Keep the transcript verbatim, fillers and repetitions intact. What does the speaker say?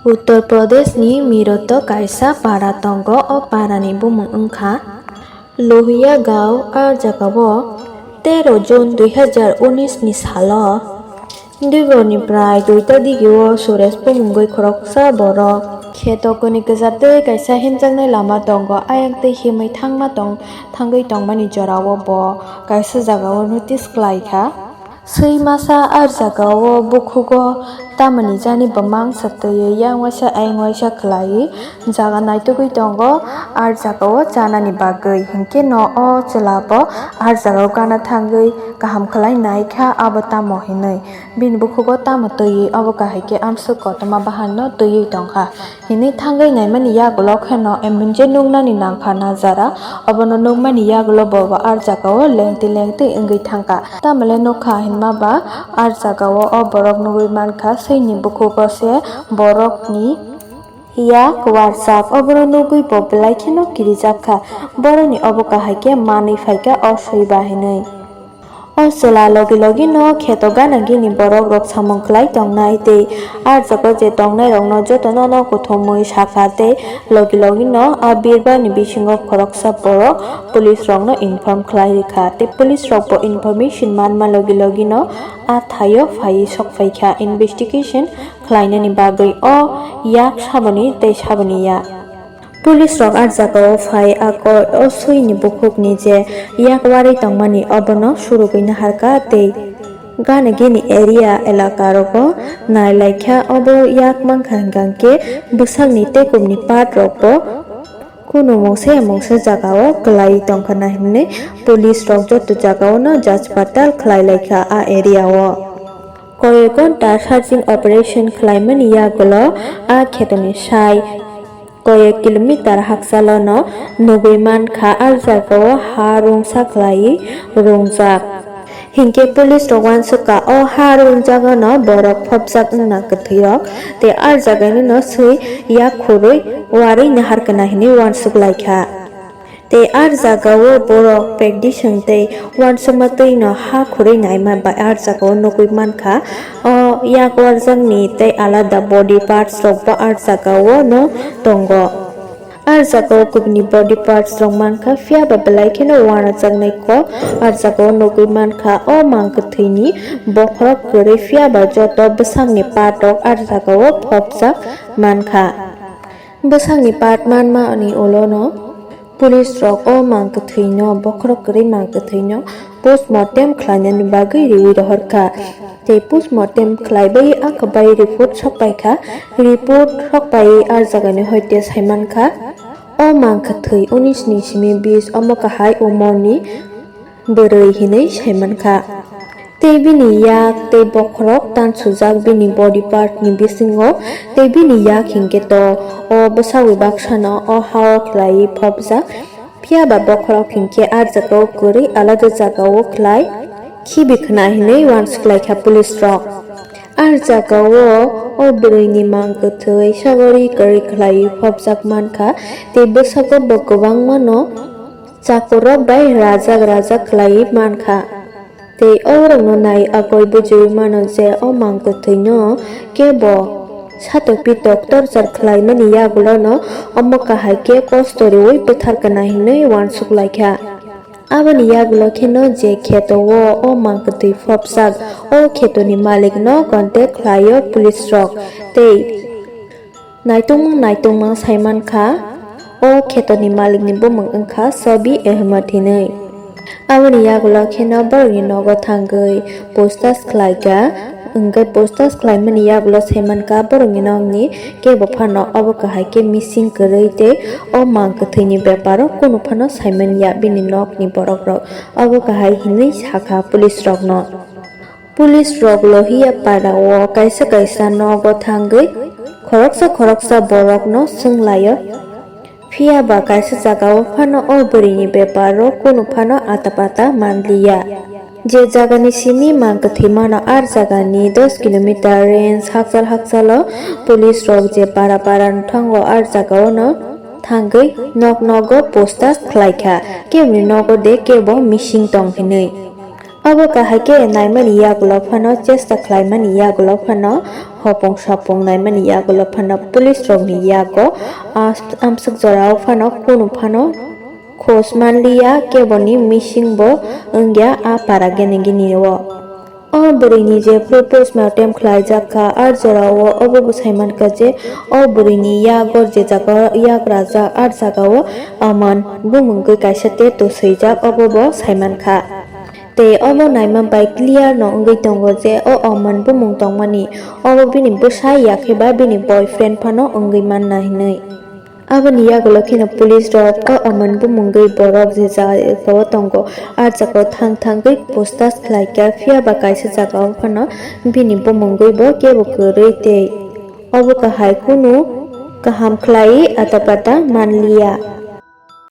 Uttar Pradeshni Meerut-o kaisa para tongo, o parani bumung wngkha Lohiya Gaon. A jagao tero June dui hazar unis ni salo Duiborni prai duita digio Suresh bumungwi khoroksa borok kheto kwnwi kwchar tei kaisa himjaknai lama tongo. Ayang tei himwi thangma tong, thangwi tongmani jorao bo kaisa jagao notice khlai kha. Swi masa a jagao bukhugo tamoni jani bwmang satwi yang waisa ayang waisa khlai jaga naitugwi tongo. A jagao chanani bagwi hinkhe no o chwla bo a jagao gana thangwi kaham khlai nai kha, abo tamo hinwi. Bini bukhugo tamo twiwi, obo kahai khe amswk kotorma bahan no twiwi tongkha hinwi thangwi naimani yagulo kheno M N J nuknani nangkha najara. Obono nukmani yagulo bo bo a jagao lengtwi lengtwi wngwi thangkha. Tamole nukha hinma ba a jagao o borok nugwi mankha, swini bukhugo se borokni yak warjak. Obono nugwi bo belai kheno kirijak kha. Boroni obo kahai khe manwi phaikha o swiba hinwi. O chwla logi logi no kheto gana gini borok rok samung khlai tongnai tei a jaga je tongnai rok no joto no no kuthumwi sakha tei logi logi no a birbar ni bisingo khoroksa borok police rok no inform khlai rikha tei police rok bo information manma logi logi no a thaio phaiwi sok phaikha investigation khlainani bagwi o yak saboni tei saboni ya. Police rok a jagao phai, a koi o swini bukhukni je yak warwi tongmani obono surugwi naharkha tei gana gini area elaka rogo nailaikha. Obo yak mankha hwnkhe bwsakni tei kumni part rokbo kunu mungsa ya mungsa jagao kwlai tongkha na hwnwi police rok joto jagao no jach patal khlai laikha a area o. Koyek ghonta searching operation khlaimani yagulo a khetoni sai koyek kilometer hakchalo no nugwi mankha, a jagao ha rungsa khlaiwi rungjak. Hinkhe police rok uansukha o ha rungjago no borok phobjak wngna kwthwi rok tei a jagani no swi yak khurwi warwi naharkha na hinwi uansuk laikha. Tei a jagao borok pekdising tei uansukma twino ha khurwi naima bai a jagao nugwi mankha. O yak warjakni tei alada body parts rokbo a jagao no tongo. A jagao kubuni body parts rok mankha, phiya ba belai kheno uanajaknai kok a jagao nugwi mankha. O mang kwthwini bokhorok kwrwi, phiya ba joto bwsakni part rok a jagao phobjak mankha. Bwsakni part manmani ulono police rok o mang kwthwino, bokhorok kwrwi mang kwthwino postmortem khlainani bagwi riwi rohorkha. Tei postmortem khlaibai a khabai report sokpaikha. Report sokpaiwi a jagani hoite saimankha, o mang kwthwi unis ni simi bis omo kahai umorni bwrwi hinwi saimankha. Tei bini yak tei bokhorok tansujak bini body part ni bisingo, tei bini yak hinkhe to o bwsakni baksano o hao khlaiwi phobjak. Phiya ba bokhorok hinkhe a jagao kwrwi alada jagao khlai khibi khna hinwi uansuk laikha police rok. A jagao o bwrwini mang kwthwi sagori kwrwi khlaiwi phobjak mankha, tei bwskango bo kwbangmano chakurrok bai rajak rajak khlaiwi mankha. Tei oborokno nai agoi bujui mano je o mang kwthwino kebo satok pitok torchar khlaimani yagulono omo kahai khe kosto riui bwtharkana hinwi uansuk laikha. Aboni yagulo kheno je kheto o, o mang kwthwi phobjak, o khetoni malikno contact khlaio police rok tei naitongmung naitongmung saimankha, o khetoni malikni bumung wngkha Sabi Ahmed hinwi. Aboni yagulo kheno borokni nogo thangwi puchtas khlaikha, hwnkhe puchtas khlaimani yagulo saimankha borokni nokni kebo phano obo kahai khe missing kwrwi tei o mang kwthwini beparo kunu phano saimanya bini nokni borokrok, obo kahai hinwi sakha police rokno. Police rok Lohiya para o kaisa kaisa nogo thangwi khoroksa khoroksa borokno swnglaio. Phiya ba kaisa jagao phano o bwrwini beparo kunu phano ata pata manliya. Je jagani simi mang kwthwi mano, ar jagani dos kilometer range hakchal hakchalo police rok je para para no thango, ar jagao no thangwi nok nogo puchtas khlaikha, keboni nogo de kebo missing tong hinwi. Obo kahai khe naimani yagulo phano chesta khlaimani yagulo phano Hopong sapong naimani yagulo phano police rokni yago a-, amswk jorao phano kunu phano khoj manliya, keboni missing bo wngya a para gini gini o. O bwrwini jephru postmortem khlaijak kha, a jorao obo bo saimankha je o bwrwini yago je jaga yak rajak, a jagao Aman bumungwi kaisa tattoo swijak, obo bo saimankha. Tei obo naima bai clear no wngwi tongo je o Aman bumung tongmani, obo bini bwsa ya khe ba bini boyfriend phano wngwi manna hinwi. Aboni yagulo kheno police rok o Aman bumungwi borok je jagao tongo, a jagao thang thangwi puchtas khlaikha, phiya ba kaisa jagao phano bini bumungwi bo kebo kwrwi tei obo kahai kunu kaham khlai ata pata manliya.